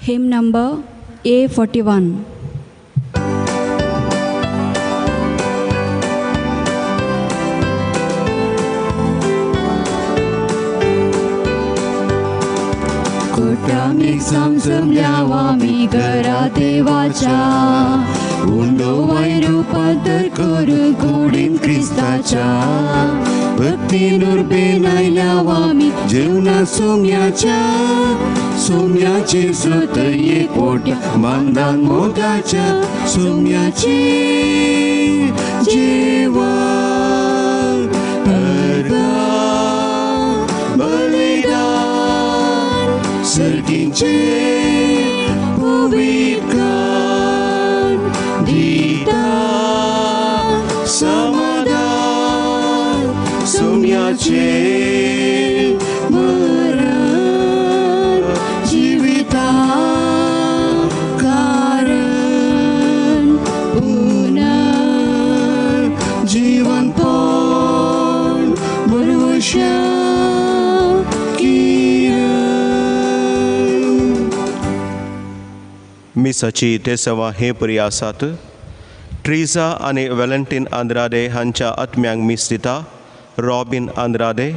Hymn number A41. कोट्यामीक समजमल्यावामी घरा देवाच्या उंडो वाय रुपांतर करून कुडीन क्रिस्ताच्या भक्तीन उर्बेन आयल्यावामी जेवणा सोम्याच्या सोम्याचे सुत एक कोट्या बांदान मोगाच्या सोम्याचे जेवण अर्घा बलिदान सर्गींचे पवित्र दिता समाधान सोम्याचे मरण जिविता कारण पुनर् जीवनपण बरवशा मिसाची तेसवा हे परी आसात. ट्रिजा आनी वेलेंटीन आंद्रादे हांच्या आत्म्यांक मीस दिता. रॉबीन आंद्रादे,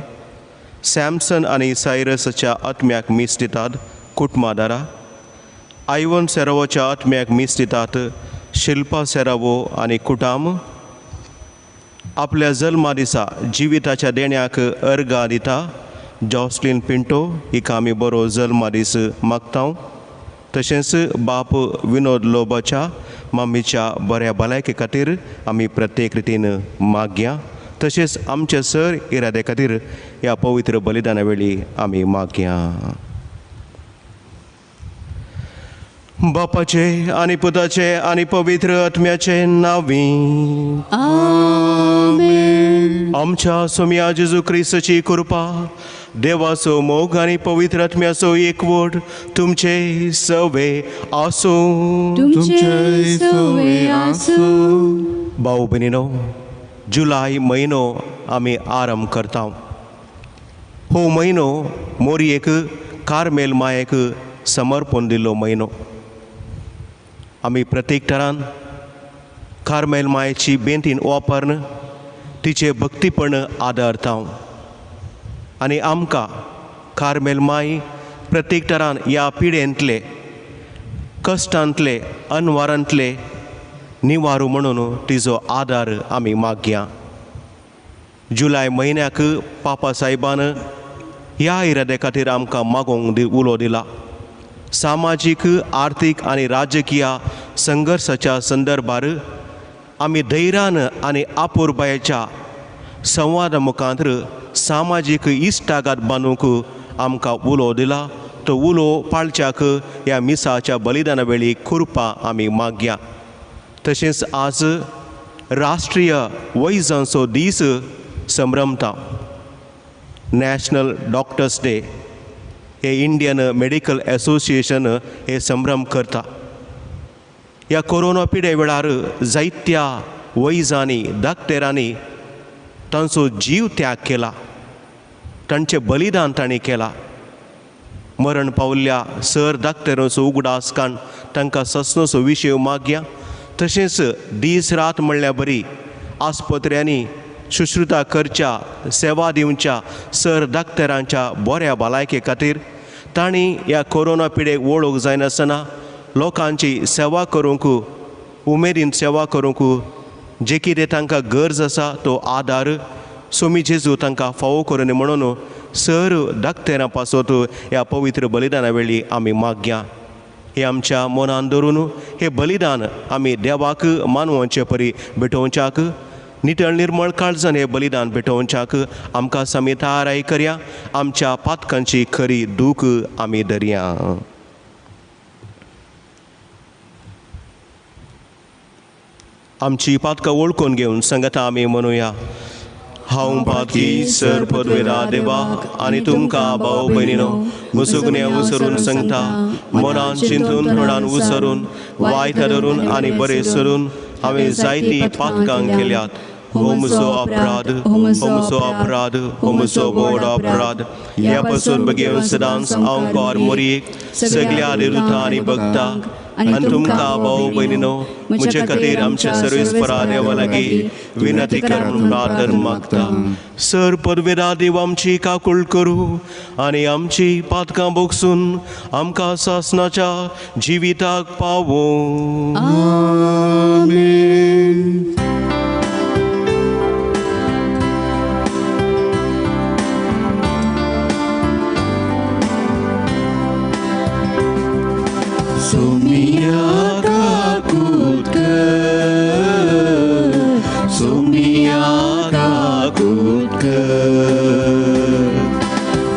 सॅमसन आनी सायरसाच्या आत्म्याक मीस दितात. कुटुंबादारा आयवन सेरावोच्या आत्म्याक मीस दितात. शिल्पा सेरावो आनी कुटाम आपल्या जल्मा दिसा जिविताच्या देण्याक अर्गां दिता. जॉसलीन पिंटो हिका आमी बरो जल्मा दीस मागता. तशेंच बाप विनोद लोबाच्या मम्मीच्या बऱ्या भलायके खातीर आमी प्रत्येक रितीन मागया. तशेंच आमचे सर इरादे खातीर ह्या पवित्र बलिदाना वेळी आमी मागया. बापाचे आनी पुताचे आनी पवित्र आत्म्याचे नांवी आमेन. आमच्या सोम्या जेजू क्रिस्ताची कृपा, देवाचो मोग आनी पवित्र आत्म्याचो एकवट तुमचे सवे आसूं. तुमचे सवे आसूं. भाऊ भयणीनो, जुलाय म्हयनो आमी आरंभ करता. हो म्हयनो मोरयेक कार्मेल मायेक समर्पण दिल्लो म्हयनो. आमी प्रत्येक तरान कार्मेल मायेची बेंतीन वापरून तिचे भक्तीपण आदारता आनी आमकां कार्मेल माय प्रत्येक तरान ह्या पिडेंतले कश्टांतले अनवारांतले निवारू म्हणून तिजो आदार आमी मागया. जुलाय म्हयन्याक पापा साहेबान ह्या इरादे खातीर आमकां मागोवंक उलो दिला. सामाजीक, आर्थीक आनी राजकीय संघर्शाच्या संदर्भार आमी धैर्यान आनी आपुरबायेच्या संवादा मुखार सामाजीक इश्टागात बांदूंक आमकां उलो दिला. तो उलो पाळच्याक ह्या मिसाच्या बलिदाना वेळी कृपा आमी मागया. तशेंच आज राष्ट्रीय वैजांचो दीस संभ्रमता. नॅशनल डॉक्टर्स डे हे इंडियन मेडिकल एसोसिएशन हे संभ्रम करता. ह्या कोरोना पिडे वेळार जायत्या वैजांनी डाक्टरांनी तांचो जीव त्याग केला, तांचें बलिदान तांणी केलां. मरण पावल्ल्या सर डाक्टरांचो उगडास काडून तांकां ससनोचो विशय मागया. तशेंच दीस रात म्हणल्यार बरी आस्पत्र्यांनी शुश्रुता करच्या, सेवा दिवच्या सर डाक्टरांच्या बऱ्या भलायके खातीर तांणी ह्या कोरोना पिडेक वळख जायनासतना लोकांची सेवा करूंक, उमेदीन सेवा करूंक जे कितें तांकां गरज आसा तो आदार सोमी जेजू तांकां फावो करून म्हणून सर डाक्टरां पासत ह्या पवित्र बलिदाना वेळी आमी मागया. हे आमच्या मनान धरून हे बलिदान आमी देवाक मानवचे परी भेटोवच्याक, नितळ निर्मळ काळजान हे बलिदान भेटोवच्याक आमकां समिताराय करया. आमच्या पातकांची खरी दूख आमी धरया. आमची पातकां वळखून घेवन सांगता आमी म्हणुया. हांव पातकी सर पदवेरा देवा आनी तुमकां भाव भयणीनो मुसुगण्या उसरून सांगता, मनान चिंतून थोडान उसरून वायट धरून आनी बरें सरून हांवें जायतीं पातकां केल्यात. हो म्हजो अपराध, हो म्हजो अपराध, हो म्हजो व्हड अपराध. ह्या पासून बगेवन सदांच हांव मोरयेक सगल्या देवता आनी भक्तांक आनी तुमकां भाव भयणीनो म्हजे खातीर आमच्या सर्वेस्परा देवा लागीं विनंती कर म्हणून प्रार्थना मागता. सर पदवेदा देव आमची काकूळ करूं आनी आमची पातकां भोगसून आमकां सासनाच्या जिविताक पावों. आमेन. Sumia kakut ke, Sumia kakut ke,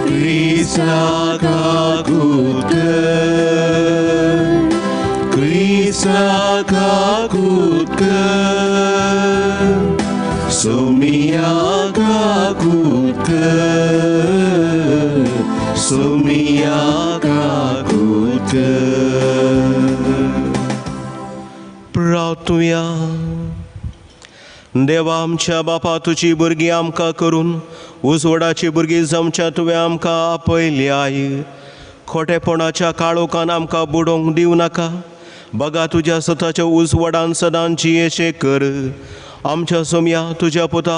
Krishna kakut ke, Krishna kakut ke, Sumia kakut ke, Sumia kakut ke. प्रार्थुया. देवा आमच्या बापा, तुजी भुरगीं आमकां करून उजवाडाची भुरगीं जमच्या तुवें आमकां आपयल्याय. खोटेपणाच्या काळोखान आमकां बुडोवंक दिवं नाका, बगा तुज्या स्वताच्या उजवाडान सदां जियेचें कर. आमच्या सोमया तुज्या पुता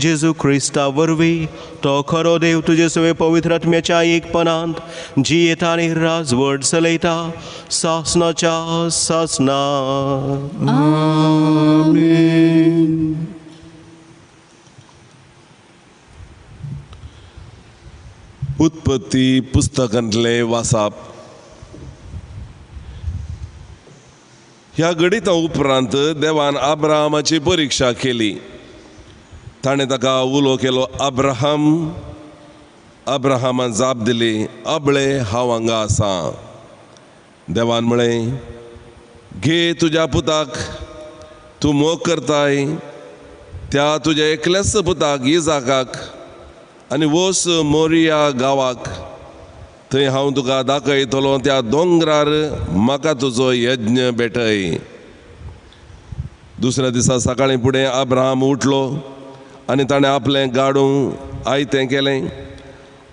जेजू क्रिस्ता वरवीं तो खरो देव तुजे सवे पवित्र आत्म्याच्या एकपणांत जियेता आनी राजवट चलयता सासनाच्या सासना. आमेन. उत्पत्ती पुस्तकांतले वासाप. ह्या घडिता उपरांत देवान अब्राहमाची परिक्षा केली. ताणें ताका उलो केलो, अब्राहम. अब्राहमान जाप दिली, अबळे हांव हांगा आसा. देवान म्हळें, घे तुज्या पुताक, तूं मोग करताय त्या तुज्या एकल्याच पुताक इजाकाक, आनी वच मोरिया गांवाक, थंय हांव तुका दाखयतलो त्या दोंगरार म्हाका तुजो यज्ञ भेटय. दुसऱ्या दिसा सकाळीं फुडें अब्राहम उठलो आनी ताणें आपलें गाडूं आयतें केलें.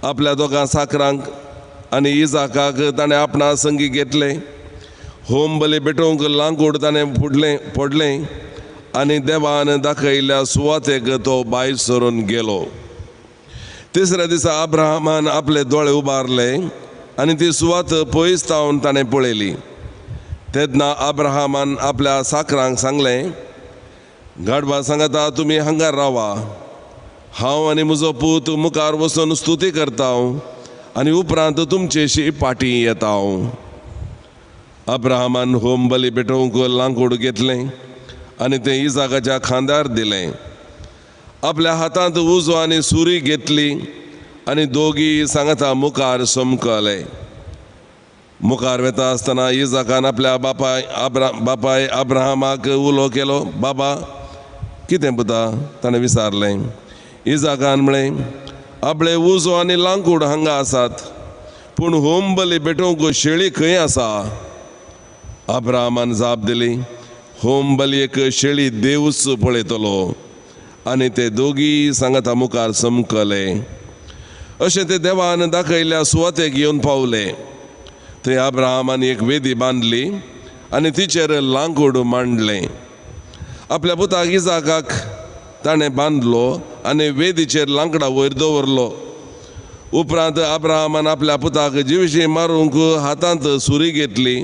आपल्या दोगां साकरांक आनी इजाकाक ताणें आपणा संगी घेतलें. होम बली भेटोवंक लांकूड ताणें फुडलें पडलें आनी देवान दाखयल्ल्या सुवातेक तो भायर सरून गेलो. तिसऱ्या दिसा अब्राहमान आपले दोळे उबारले आनी ती सुवात पयस तावन ताणें पळयली. तेन्ना अब्राहमान आपल्या साकरांक सांगलें, गाडवा सांगता तुमी हांगा रावा, हांव आनी म्हजो पूत मुखार वचून स्तुती करता आनी उपरांत तुमचेशी पाटी येता. अब्राहमान होम बली पेटोवंक लांकूड घेतलें आनी तें इजाकाच्या खांदार दिलें. आपल्या हातांत उजो आनी सुरी घेतली आनी दोगी सांगता मुखार समकले. मुखार वेता आसतना इजाकान आपल्या बापाय अब्राहमाक उलो केलो, बाबा कितें पुता? ताणें विचारलें. इजाकान म्हळें, आपले उजो आनी लांकूड हांगा आसात, पूण होम बली पेटोवंक शेळी खंय आसा? अब्राहमान जाप दिली, होम बलयेक शेळी देवूच पळयतलो. आनी ते दोगी सांगता मुखार समकले. अशें ते देवान दाखयल्ल्या सुवातेक येवन पावले. थंय अब्राहमान एक वेदी बांदली आनी तिचेर लांकूड मांडलें. आपल्या पुताक इजाकाक ताणें बांदलो आनी वेदीचेर लांकडा वयर दवरलो. उपरांत अब्राहमान आपल्या पुताक जिवशी मारूंक हातांत सुरी घेतली.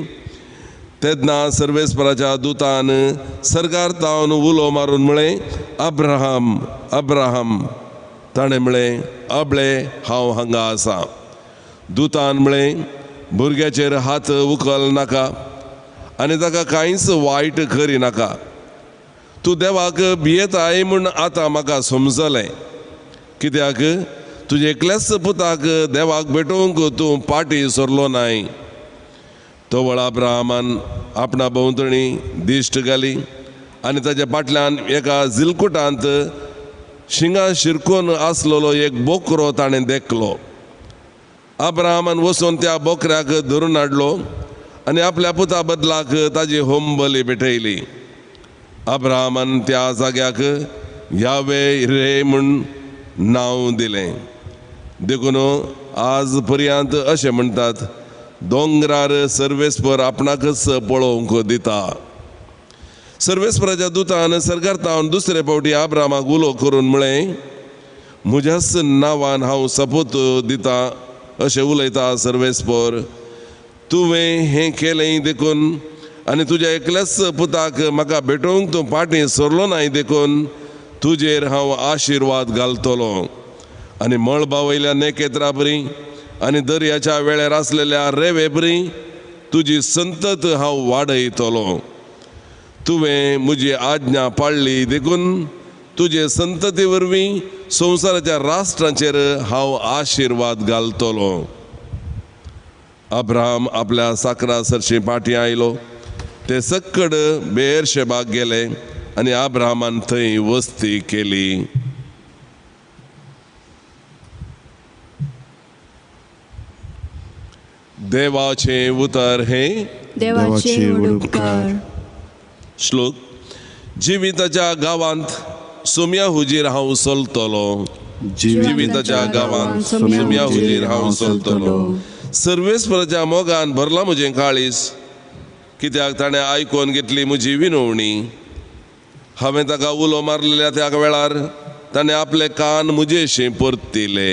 तेन्ना सर्वेस्पराच्या दुतान सरकार तावन उलो मारून म्हळें, अब्राहम, अब्राहम. ताणें म्हळें, अबळे हांव हांगा आसा. दुतान म्हळें, भुरग्याचेर हात उखल नाका आनी ताका कांयच वायट करी नाका. तूं देवाक भियेताय म्हूण आतां म्हाका समजलें, कित्याक तुज्या एकल्याच पुताक देवाक भेटोवंक तूं पाटी सरलो नाय. तवळ अब्राहमान आपणा भोंवतणी दिश्ट घाली आनी ताच्या फाटल्यान एका झिलकुटांत शिंगां शिरकून आसलेलो एक बोकरो ताणें देखलो. अब्राहमान वचून त्या बोकऱ्याक धरून हाडलो आनी आपल्या पुता बदलाक ताजी होम बली भेटयली. अब्राहमान त्या जाग्याक यावे रे म्हूण नांव दिलें. देखून आज पर्यंत अशें म्हणटात, दोंगरार सर्वेस्पर आपणाकच पळोवंक दिता. सर्वेस्पराच्या दुतान सरकार तावन दुसरे फावटी आब्रामाक उलो करून म्हळें, म्हज्याच नांवान हांव सपूत दिता अशें उलयता सर्वेस्पर, तुवें हें केलें देखून आनी तुज्या एकल्याच पुताक म्हाका भेटोवंक तूं फाटीं सरलो नाय देखून तुजेर हांव आशिर्वाद घालतलो आनी मळबा वयल्या नेकेत्रा बरी आनी दर्याच्या वेळेर आसलेल्या रेवे बरी तुजी संतत हांव वाडयतलो. तुवें म्हजी आज्ञा पाळ्ळी देखून तुजे संतती वरवीं संवसाराच्या राष्ट्रांचेर हांव आशिर्वाद घालतलो. अब्राहम आपल्या साकरा सरशी फाटीं आयलो, ते सक्कड बेरशेबाक गेले आनी अब्राहमान थंय वस्ती केली. देवाचें उतर हें देवाचे उपकार. श्लोक. जिविताच्या गांवांत सोम्या हुजीर हांव चलतलो, जिविताच्या गांवांत सोम्या हुजीर हांव चलतलो. सर्वेस्पराच्या मोगान भरला म्हजें काळीज, कित्याक ताणें आयकून घेतली म्हजी विनवणी. हांवें ताका उलो मारलेल्या त्या वेळार ताणें आपले कान म्हजेशी परतिले.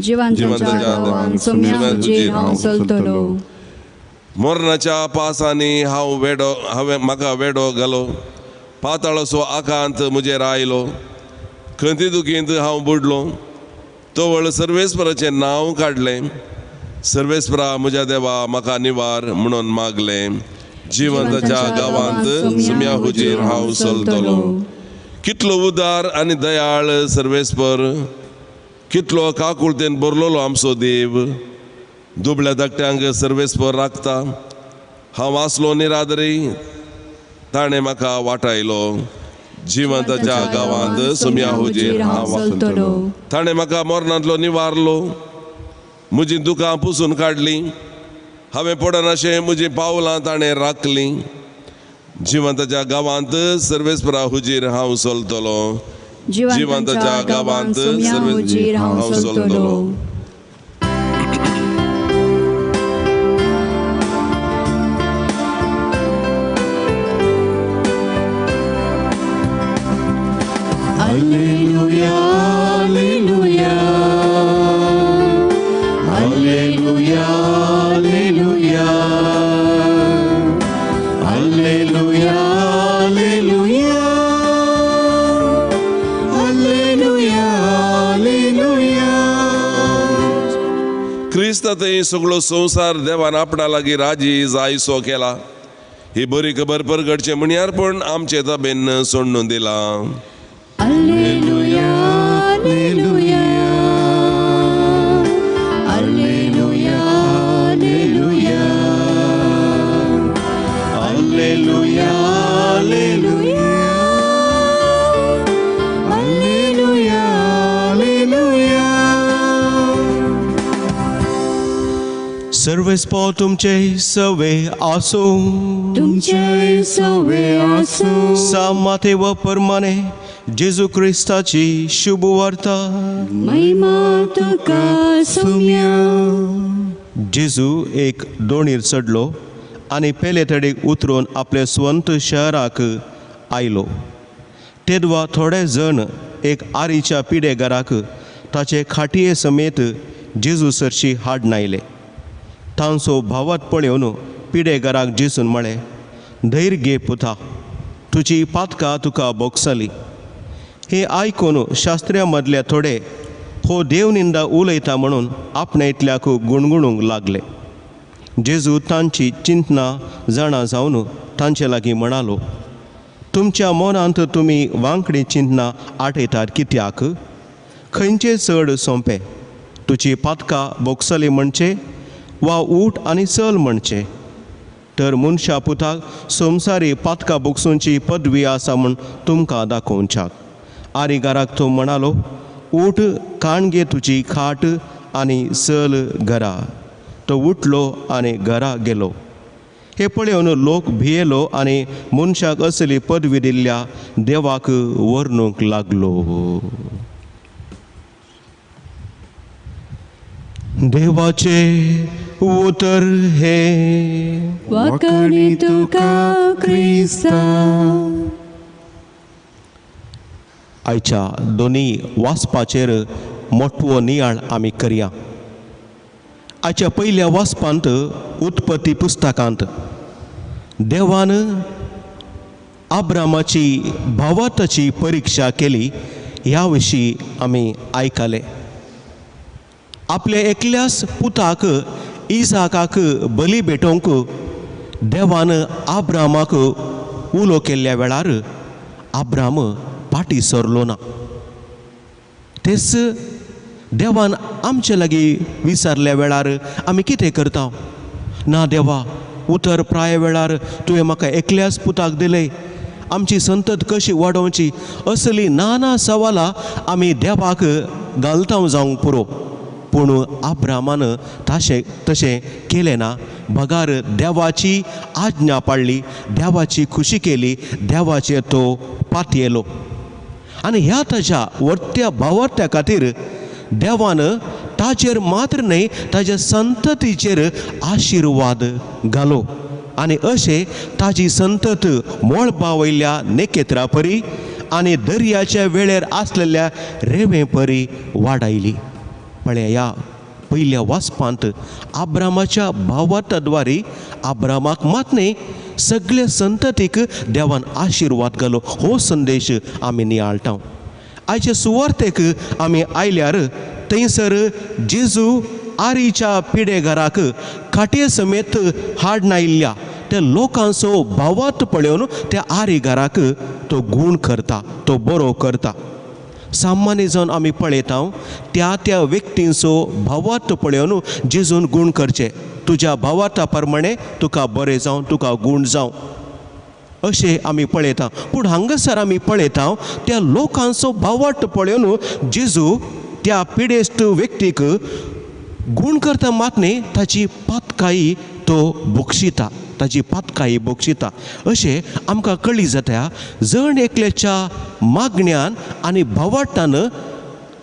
जिवंताच्या गांवांत सोम्या हुजीर हांव चलतलो. मरणाच्या पासांनी हांव वेडो, हांवें म्हाका वेडो घालो, पाताळाचो आकांत म्हजेर आयलो. खंती दुखींत हांव बुडलो, तवळ सर्वेस्पराचें नांव काडलें. सर्वेस्परा म्हज्या देवा म्हाका निवार म्हणून मागलें. जिवंताच्या गांवांत सुम्या हुजीर हांव चलतलो. कितलो उदार आनी दयाळ सर्वेस्पर, कितलो काकुळतेन भरलेलो आमचो देव. दुबळ्या धाकट्यांक सर्वेस्पर राखता. हांव आसलो निरादरी, ताणें म्हाका वाटायलो. जिवंताच्या गांवांत सुम्या हुजीर हांव चलतलो. ताणें म्हाका मरणांतलो निवारलो, म्हजीं दुकां पुसून काडलीं. हांवें पडनाशें म्हजीं पावलां ताणें राखलीं. जिवंताच्या गांवांत सर्वेस्परा हुजीर हांव चलतलो. जिवंताच्या गांवांत सर्वेस्परा हांव चलतलो. Alleluia, alleluia, alleluia, alleluia, alleluia, alleluia, alleluia, alleluia. क्रिस्तांतय सगळो संवसार देवान आपणा लागीं राजी जायसो केला. ही बरी खबर परगटचें म्हणयार पण आमचे तबेन सोडून दिलां. Alleluia, alleluia, alleluia, alleluia, alleluia, alleluia, alleluia, alleluia. सर्वेस्पर तुमचे सवे आसूं, तुमचे सवे आसूं. सामाते व परमाने जेजू क्रिस्ताची शुभ वार्ता. महिमा तुका सुम्या. जेजू एक दोणीर चडलो आनी पेले तडेक उतरून आपले स्वंत शहराक आयलो. तेदवा थोडे जण एक आरीच्या पिडेगाराक ताचे खाटये समेत जेजू सरशी हाडून आयले. तांचो भावात पळोवन पिडेगाराक जेजून म्हळें, धैर्य घे पुता, तुजी पातकां तुका भोगसली. हे आयकून शास्त्र्या मदल्या थोडे हो देवनिंदा उलयता म्हणून आपणे इतल्याक गुणगुणूंक लागले. जेजू तांची चिंतना जाणा जावन तांचे लागीं म्हणालो, तुमच्या मनांत तुमी वांकडी चिंतना आठयतात कित्याक? खंयचे चड सोंपें, तुजी पातकां भोगसली म्हणचे वा उठ आनी चल म्हणचे? तर मनशा पुताक संवसारी पातकां भोगसूंची पदवी आसा म्हूण तुमकां दाखोवच्याक. आरीगाराक तो म्हणालो, उठ, काण घे तुजी खाट आनी चल घरा. तो उठलो आनी घरा गेलो. हे पळोवन लोक भियेलो आनी मनशाक असली पदवी दिल्ल्या देवाक वर्णूंक लागलो. देवाचे उतर हे वाकणी तुका क्रिस्ता. आयच्या दोनी वाचपाचेर मोटवो नियाळ आमी करया. आयच्या पयल्या वाचपांत उत्पत्ती पुस्तकांत देवान आब्रामाची भावार्थाची परिक्षा केली ह्या विशीं आमी आयकले. आपल्या एकल्याच पुताक इसाकाक बली भेटोवंक देवान आब्रामाक उलो केल्ल्या वेळार आब्राम फाटी सरलो ना. तेच देवान आमचे लागीं विचारल्या वेळार आमी कितें करता? ना देवा, उतर प्राय वेळार तुवें म्हाका एकल्याच पुताक दिलें, आमची संतत कशी वाडोवची असली नाना सवालां आमी देवाक घालता जावंक पुरो. पूण आब्रामान तशें केलें ना, बगार देवाची आज्ञा पाळ्ळी, देवाची खुशी केली, देवाचेर तो पातयेलो. आनी ह्या ताज्या वर्त्या भावार्थ्या खातीर देवान ताचेर मात्र न्हय ताज्या संततीचेर आशिर्वाद घालो आनी अशें ताजी संतत मळबा वयल्या नेकेत्रा परी आनी दर्याच्या वेळेर आसलेल्या रेंवे परी वाडायली. पळया पयल्या वाचपांत आब्रामाच्या भावार्थाद्वारे आब्रामाक मात न्हय सगळे संततीक देवान आशिर्वाद घालो. हो संदेश आमी नियाळटा. आयचे सुवार्तेक आमी आयल्यार थंयसर जेजू आरीच्या पिडेघराक खाटये समेत हाडून आयिल्ल्या त्या लोकांचो भावार्थ पळोवन त्या आरी घराक तो गूण करता, तो बरो करता. सामान्य जावन आमी पळयता त्या त्या व्यक्तींचो भावार्थ पळोवन जेजून गूण करचे. तुज्या भावार्था प्रमाणे तुका बरें जावं, तुका गूण जावं अशें आमी पळयता. पूण हांगासर आमी पळयता त्या लोकांचो भावार्थ पळोवन जेजू त्या पिडेस्त व्यक्तीक गूण करता मात न्ही ताची पातकाई तो बक्षिता, ताची पातकाई बक्षिता. अशें आमकां कळी जाता जण एकल्याच्या मागण्यान आनी भावार्थान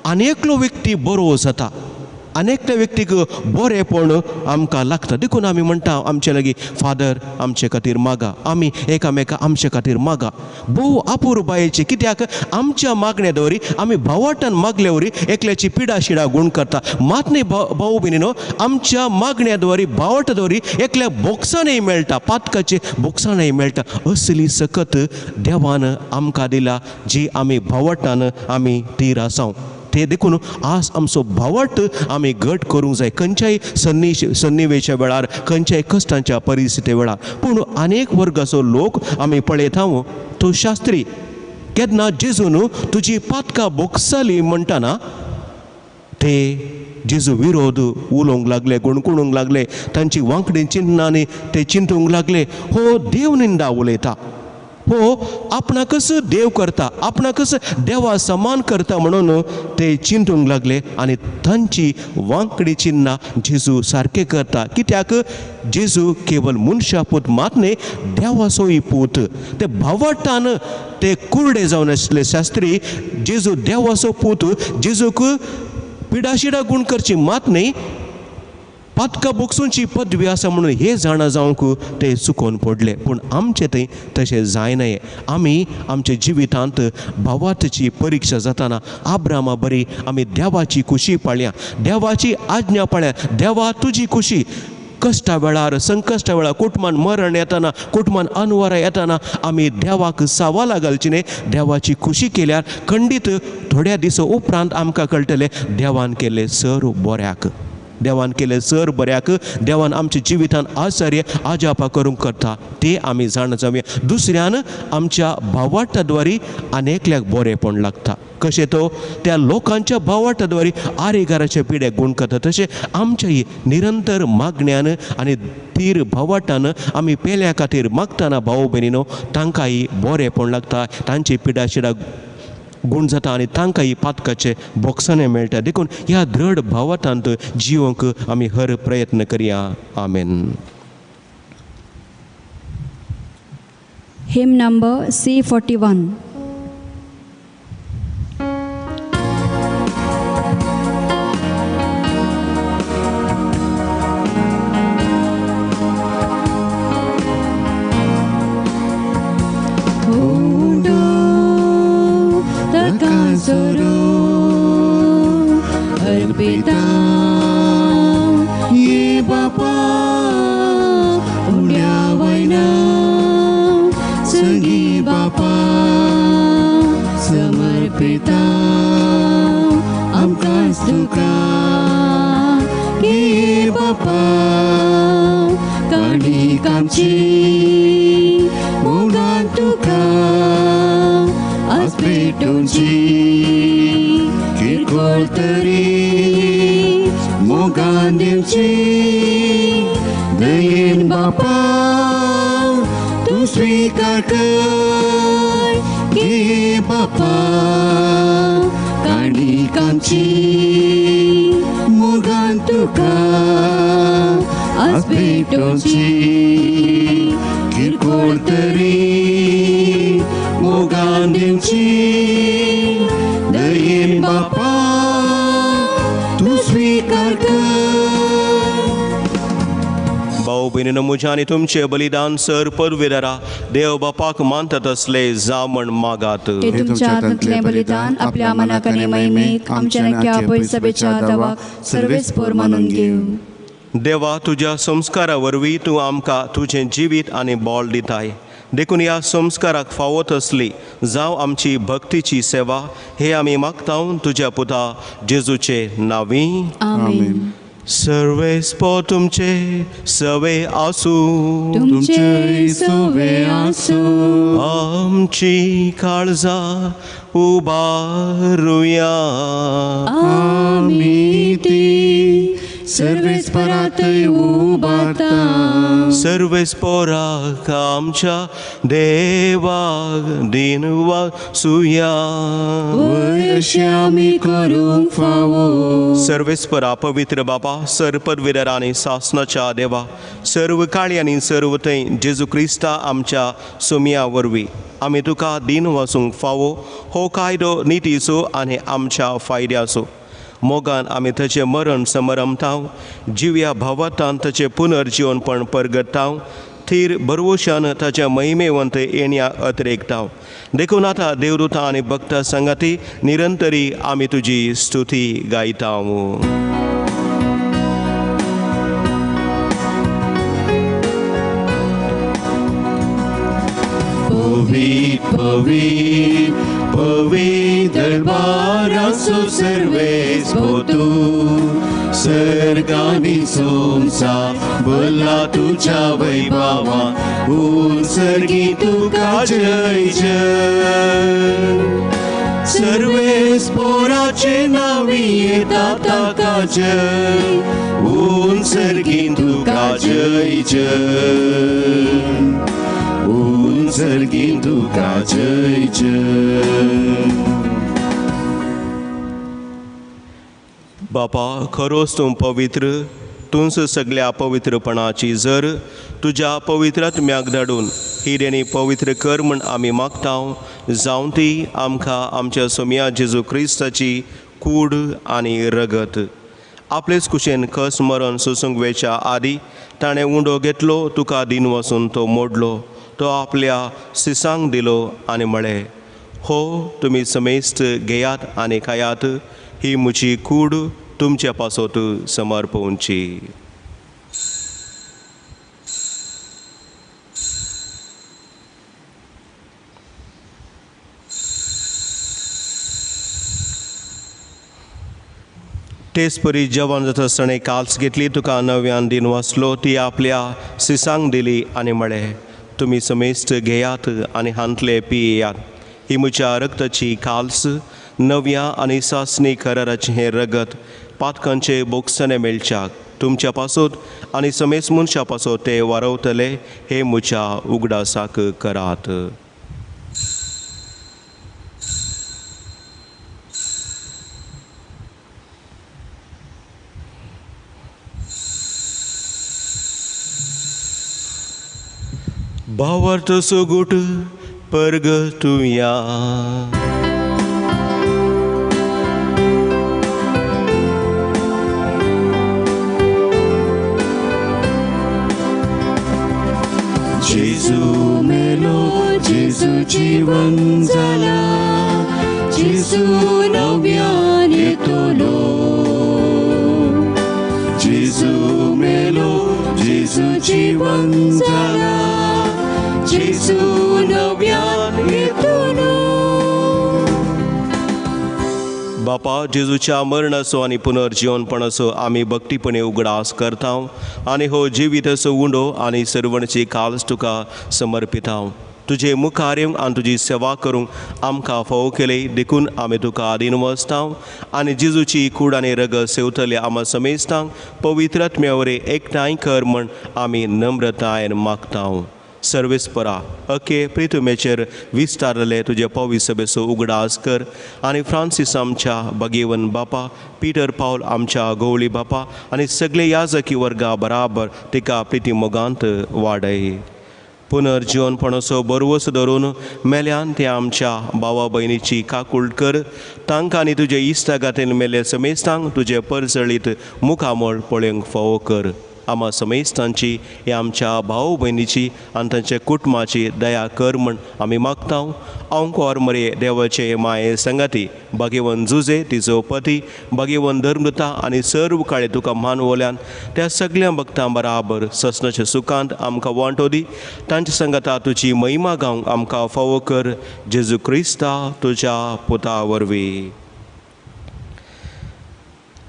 आनी एकलो व्यक्ती बरो जाता, आनी एकल्या व्यक्तीक बरेंपण आमकां लागता. देखून आमी म्हणटा आमचे लागीं फादर आमचे खातीर मागा, आमी एकामेका आमचे खातीर मागा. भोव अपुरबायेचे, कित्याक आमच्या मागण्या दवरी आमी भावार्थान मागल्या वरी एकल्याची पिडा शिडा गूण करता. मात न्ही भाऊ भयणीनो, आमच्या मागण्या द्वारी भावार्था द्वारी एकल्या बोक्सानय मेळटा, पातकाचे बोक्सानय मेळटा. असली सकत देवान आमकां दिला जी आमी भावार्थान आमी तीर आसाव. ते देखून आज आमचो भावार्थ आमी घट करूंक जाय खंयच्याय सन्निवेशा वेळार, खंयच्याय कश्टांच्या परिस्थिती वेळार. पूण अनेक वर्गाचो लोक आमी पळयता तो शास्त्री केन्ना जेजून तुजी पातकां बोगसाली म्हणटना ते जेजू विरोध उलोवंक लागले, गुणगुणूंक लागले, तांची वांकडी चिंतनांनी ते चिंतूंक लागले. हो देव निंदा उलयता, हो आपणाकच देव करता, आपणाकच देवा समान करता म्हणून ते चिंतूंक लागले आनी तांची वांकडी चिन्नां जेजू सारकें करता. कित्याक जेजू केवल मनशा पूत मात न्हय देवाचोय पूत. ते भावार्थान ते कुर्डे जावन आसले शास्त्री जेजू देवाचो पूत, जेजूक पिडाशिडा गूण करची मात न्हय पातकां बोगसूंची पदवी आसा म्हणून हे जाणा जावंक ते चुकोन पडले. पूण आमचें थंय तशें जायना. आमी आमच्या जिवितांत भावार्थाची परिक्षा जाताना आब्रामा बरी आमी देवाची खुशी पाळया, देवाची आज्ञा पाळया. देवा तुजी खुशी कश्टा वेळार, संकश्टा वेळार, कुटुंबान मरण येताना, कुटुंबान अनवरां येताना आमी देवाक सवालां घालची न्हय. देवाची खुशी केल्यार खंडीत थोड्या दिसां उपरांत आमकां कळटलें देवान केल्लें सर बऱ्याक, देवान केलें सर बऱ्याक. देवान आमच्या जिवितान आचार्य आजापा करूंक करता ते आमी जाणा जावया. दुसऱ्यान आमच्या भावार्थाद्वारी आनी एकल्याक बरेंपण लागता. कशें तो त्या लोकांच्या भावार्थाद्वारी आरेगाराच्या पिड्याक गूण करता, तशें आमच्याय निरंतर मागण्यान आनी तीर भावार्थान आमी पेल्या खातीर मागतना भाव भयणीनो तांकांय बरेंपण लागता, तांची पिडा शिडा गूण जाता आनी तांकांय पातकाचे बोगसाणें मेळटा. देखून ह्या दृढ भावार्थांत जिवंक आमी हर प्रयत्न करया. आमेन. Hymn number C41. Arpita ये बापा उड्या वयना संगी बापा समर्पिता आमकां तुका गे बापा काणीक आमची मोगान तुका आज पेटोवची किरकोळ तरी मोगान दिवची दयेन बापा तूं स्विकार कर गे बापा काणीक आमची मोगान तुका आज पेटोवची किरकोळ तरी मोगान दिवची दयेन बापा तूं स्विकार कर. भाऊ भयणीनो म्हजें आनी तुमचें बलिदान सर पदवीधरा देव बापाक मानतात तसले जावं म्हण मागात. हे तुमच्या हातांतलें बलिदान आपल्या मनाक आनी महिमेक आमच्या नक्या पयसभेच्या दावाक सर्वेस पोर मानून घेवं. देवा तुज्या संस्कारा वरवीं तूं आमकां तुजें जिवीत आनी बळ दिताय, देखून ह्या संस्काराक फावो तसली जावं आमची भक्तीची सेवा हे आमी मागता तुज्या पुता जेजूचे नांवी. आमेन. सर्वेस्पो तुमचे सवे आसूं, तुमचे सवे आसूं. आमची काळजां उबारुया, आमी ती सर्वेस्परातय उबारता. सर्वेस्पोराक आमच्या देवाक दिन वाचुया, अशें आमी करूंक फावो. सर्वेस्परा पवित्र बापा सर पदवीधर आनी सासनाच्या देवा सर्व काळी आनी सर्व थंय जेजू क्रिस्ता आमच्या सोमया वरवीं आमी तुका दिन वाचूंक फावो हो कायदो नितीचो आनी आमच्या फायद्याचो. मोगान आमी ताचें मरण समरमताव, जिव्या भावातान ताचें पुनर्जिवनपण परगटाव, थीर भरवशान ताच्या महिमेवंत येण्या अतिरेकताव. देखून आतां देवदूतां आनी भक्ता सांगाती निरंतरी आमी तुजी स्तुती गायताव. पवित्र पवित्र पवित्र दरबारासो सर्वेस्पो तूं सर्गानी संवसार भरला तुज्या वैभवान उत्सर्गी तुका जय जय. सर्वेस्पोराचे नांवी येता ताका जय उत्सर्गी तुका जय जय उत्सर्गी तुका जय जय. बापा खरोच तूं पवित्र, तूंच सगल्या पवित्रपणाची जर तुज्या पवित्र आत्म्याक धाडून ही देणी पवित्र कर म्हण आमी मागता, जावं ती आमकां आमच्या सोमया जेजू क्रिस्ताची कूड आनी रगत. आपलेच कुशेन खस मरण सोसूंक वेच्या आदी ताणें उंडो घेतलो, तुका दिन वचून तो मोडलो, तो आपल्या सिसांक दिलो आनी म्हळें, हो तुमी समेस्त घेयात आनी खायात, ही म्हजी कूड तुमच्या पासत समर्पवची. तेच परी जेवण जाता आसतना काल्स घेतली, तुका नव्यान दिन वाचलो, ती आपल्या सिसांक दिली आनी म्हळें, तुमी समेस्त घेयात आनी हांतले पियेयात, ही म्हज्या रक्ताची काल्स नव्या आनी सासणी कराराचें हें रगत पातकांचे बोगसणे मेळच्याक तुमच्या पासत आनी समेस्त मनशां पासत ते वारवतले, हे म्हज्या उगडासाक करात. भावार्थ सुगूट परगतुया. जेजू मेलो, जेजू जीवन जाला, जेजू नव्यान येतलो. जेजू मेलो, जेजू जीवन जाला, जेजू नव्यान येतलो. बापा, जेजूच्या मरणाचो आनी पुनर्जीवनपणाचो आमी भक्तीपणे उगडास करता आनी हो जिविताचो उंडो आनी सर्वणची काल्स तुका समर्पिता. तुजे मुखार येवंक आनी तुजी सेवा करूंक आमकां फावो केली देखून आमी तुका आदीन वचता आनी जेजूची कूड आनी रगत सेवतले आमा समेस्तांक पवित्र आत्म्या वरवीं एकठांय कर म्हण आमी नम्रतायेन मागता. सर्वेस्परा अके प्रितुमेचेर विस्तारले तुजे पवित्र सभेचो उगडास कर आनी फ्रांसीस आमच्या भगेवन बापा, पीटर पावल आमच्या गवळी बापा आनी सगळे याजकी वर्गा बराबर तिका प्रिती मोगांत वाडय. पुनर्जीवनपणाचो बरवस धरून मेल्यान ते आमच्या भावा भयणीची काकूळ कर. तांकां आनी तुजे इश्टागातीन मेल्ले समेस्तांक तुजे परजळीत मुखामळ पळोवंक फावो कर. आमा समेस्तांची ह्या आमच्या भाव भयणीची आनी तांच्या कुटुंबाची दया कर म्हण आमी मागता. अंकोर मरे देवाचे माये संगाती भाग्यवन जुजे तिजो पती भाग्यवन धर्मता आनी सर्व काळे तुका मानवल्यान त्या सगळ्या भक्तां बराबर ससनाच्या सुखांत आमकां वांटो दी. तांच्या संगाता तुजी महिमा गावंक आमकां फावो कर. जेजू क्रिस्ता तुज्या पुता वरवीं.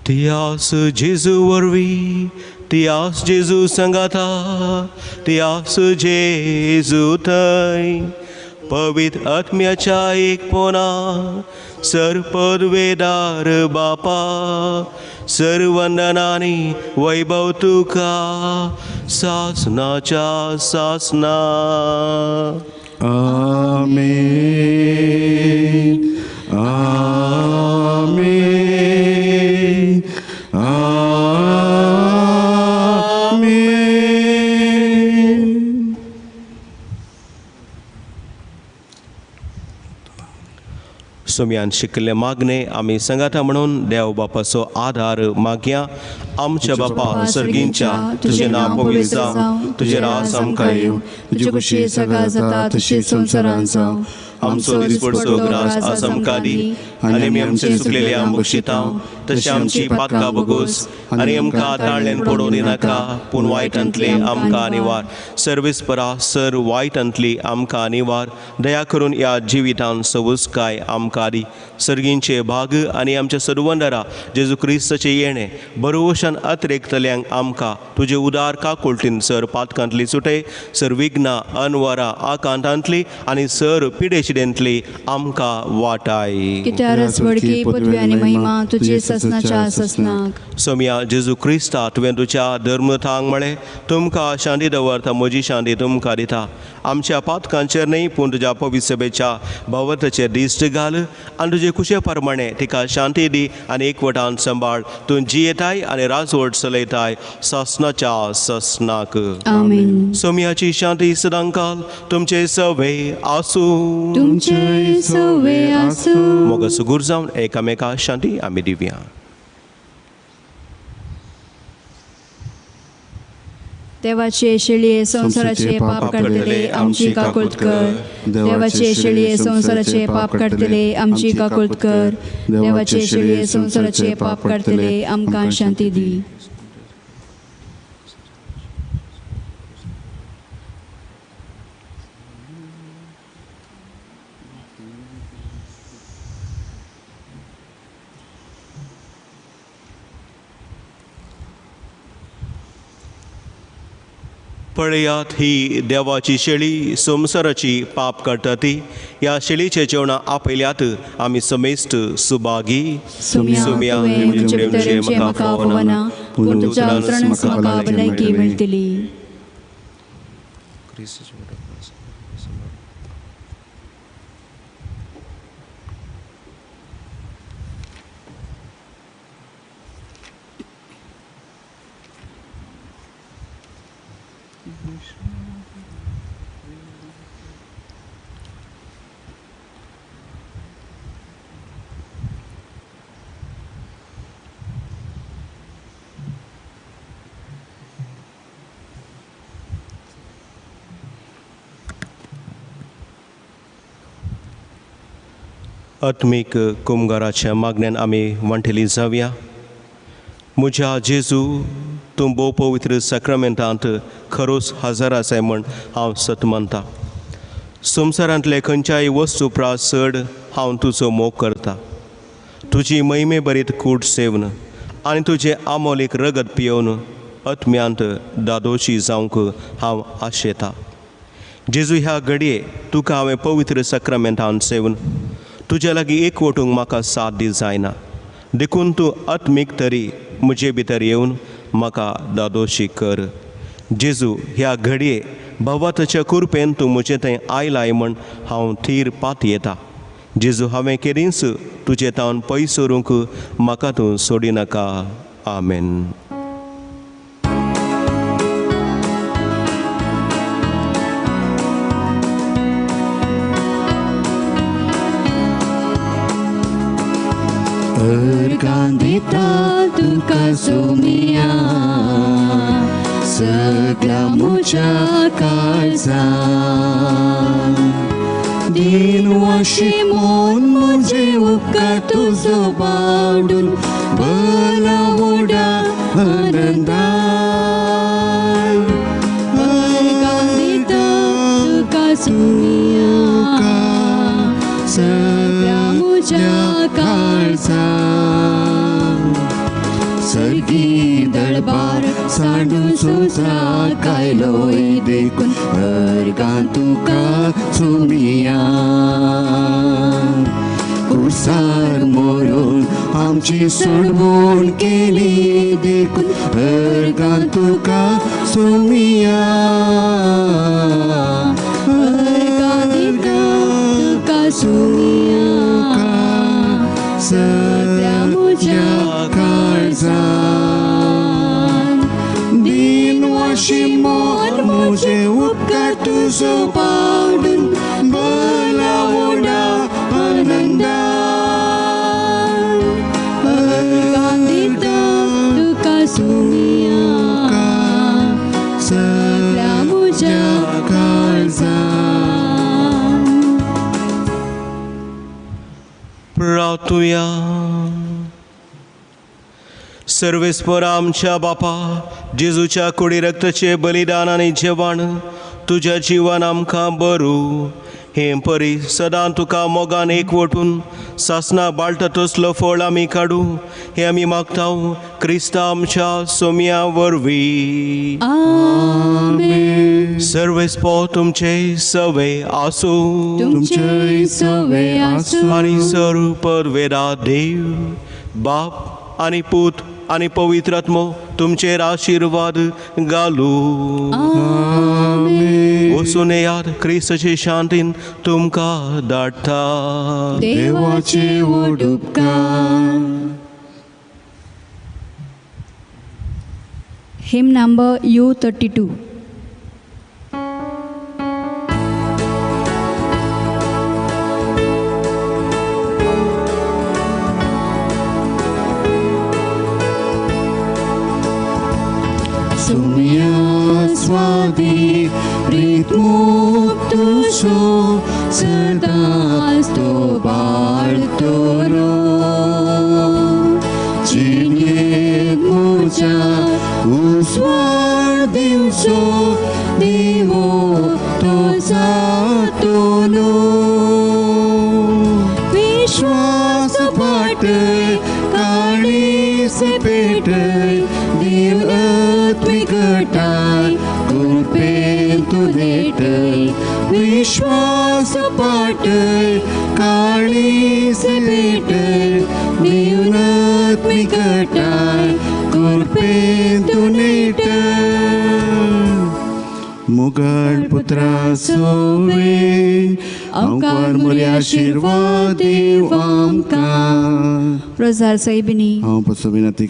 तियास जेजू वरवीं, तियास जेजू संगाता, तियास जेजू थंय पवित्र आत्म्याच्या एकपणा सर पदवेदार बापा सर्वंदनानी वैभव तुका सासनाच्या सासना. आमेन, आमेन, आमेन. सोम्यान शिकले मागणे आमी संगाता म्हणून देव बापाचो आधार मागया. आमच्या बापा सर्गींच्या, तुझे नांव पवित्र जावं, तुजें राज आमकां येवं, तुजी खुशी सगळा जाता तशी संवसारांत जावं. आमचो दिसपडचो ग्रास आज आमकां दी आनी आमी आमचे चुकलेले आमकां बक्षिता तशें आमची पातकां बगोस आनी आमकां ताळ्यान पडोवं दिनाका, पूण वायटांतले आमकां निवार. सर्वेस्परा सर वायटांतली आमकां निवार. दया करून ह्या जिवितान सवसकाय आमकां दी. सर्गींचे भाग आनी आमच्या सर्वंदरा जेजू क्रिस्ताचें येणें बरोवशान अतिरेकतल्यांक आमकां तुजे उदार काकुळटीन सर पातकांतली सुटय, सर विघ्नां अनवरां आकांतांतली आनी सर पिडेशिडेंतली आमकां वाटाय. कित्याक पदवी आनी महिमा तुजी ससनाच्या ससनाक. सोम्या जेजू क्रिस्ता, तुवें तुज्या धर्मथांक म्हळें, तुमकां शांती दवरता, म्हजी शांती तुमकां दिता. आमच्या पातकांचेर न्हय पूण तुज्या पवित्र सभेच्या भवताचेर दिश्ट घाल आनी तुजे कुशे प्रमाणे तिका शांती दी आनी एकवटान सांबाळ. तूं जियेताय आनी राजवट चलयताय सासनाच्या ससनाक. आमेन. सोम्याची शांती सदांकाल तुमचे सवे आसूं. तुमचे सवे आसूं. मोग सुगूर जावन एकामेका शांती आमी दिवया. देवाचे शेळये संवसाराचे पाप काडटले आमची काकूळट कर. देवाचे शेळये संवसाराचे पाप काडटले आमची काकूळट कर. देवाचे शेळये संवसाराचे पाप काडटले आमकां शांती दी. पळयात ही देवाची शेळी संवसाराची पाप काडटा ती. ह्या शेळीचे जेवणां आपयल्यात आमी समेस्त सुभागी. सुम्या म्हाका फावना, पूण तुज्या उतरानच म्हाका भलायकी मेळटली. आत्मीक कुमगाराच्या मागण्यान आमी वांटेली जावया. म्हज्या जेजू, तूं भोव पवित्र साक्रामेंतांत खरोच हजर आसाय म्हण हांव सत मानता. संवसारांतले खंयच्याय वस्तू प्रास चड हांव तुजो मोग करता. तुजी महिमे बरीत कूट सेवन आनी तुजें आमोलीक रगत पियोवन आत्म्यांत दादोशी जावंक हांव आशेता. जेजू, ह्या घडये तुका हांवें पवित्र साक्रामेंतान सेवन तुज्या लागीं एक वटूंक म्हाका साथ दी जायना, देखून तूं आत्मीक तरी म्हजे भितर येवन म्हाका दादोशी कर. जेजू, ह्या घडये भावाताच्या कुरपेन तूं म्हजे थंय आयलाय म्हण हांव थीर पातयेता. जेजू, हांवें केदींच तुजे तावन पयस उरूंक म्हाका तूं सोडिनाका. आमेन. अर्गां दिता तुका सोमिया सगळ्या म्हज्या काळजान, दीन वशी मन म्हजे उपकार तुजो बावडून भला व्हडा आनंदान. अर्गां दिता तुका सोमिया सगळ्या म्हज्या काळजान, सर्गी दरबार सांडून संवसाराक आयलोय देखून अर्गां तुका सोमिया. कुर्सार मरून आमची सोडवण केली देखून अर्गां तुका सोमिया. अर्गां दिता तुका सोमिया सगळ्या म्हज्या काळजान, दीन वशी मन म्हजे उपकार तुजो पावडून भला व्हडा आनंदान. अर्गां दिता तुका सोमिया सगळ्या म्हज्या काळजान. प्रार्थुया. सर्वेस्पर आमच्या बापा, जेजूच्या कुडी रक्ताचे बलिदान आनी जेवण तुज्या जिवान आमकां बरू हे परी सदां तुका मोगान एकवटून सासना बाळटा तसलो फळ आमी काडू हे आमी मागता क्रिस्ता आमच्या सोम्या वरवीं. आमेन. सर्वेस्पर तुमचे सवे आसूं, तुमचे सवे आसूं, आनी सर्व परवेरा देव बाप आनी पूत आनी पवित्र आत्मो तुमचेर आशिर्वाद घालू. आमेन. वचून येयात, क्रिस्ताचे शांतीन तुमकां धाडटा. देवाचे व्हड उपकार. Hymn number U32. सुमिया स्वादी प्रीत मुक्त सो सदांच तो बाळतलो. जिणेंत म्हज्या उजवाड दिवचो दिवो तो जातलो. विश्वास पाटय काळीज पेटय देव आत्मिकटाय कृपेन तूं नेटय. विश्वास पाटय काळीज पेटय देव आत्मिकटाय कृपेन तूं नेटय. मुगळ पुत्रा सोवे अंकार मोरी आशीर्वाद देव आमकां. रोजार सायबिणी हांव पसो विनंती.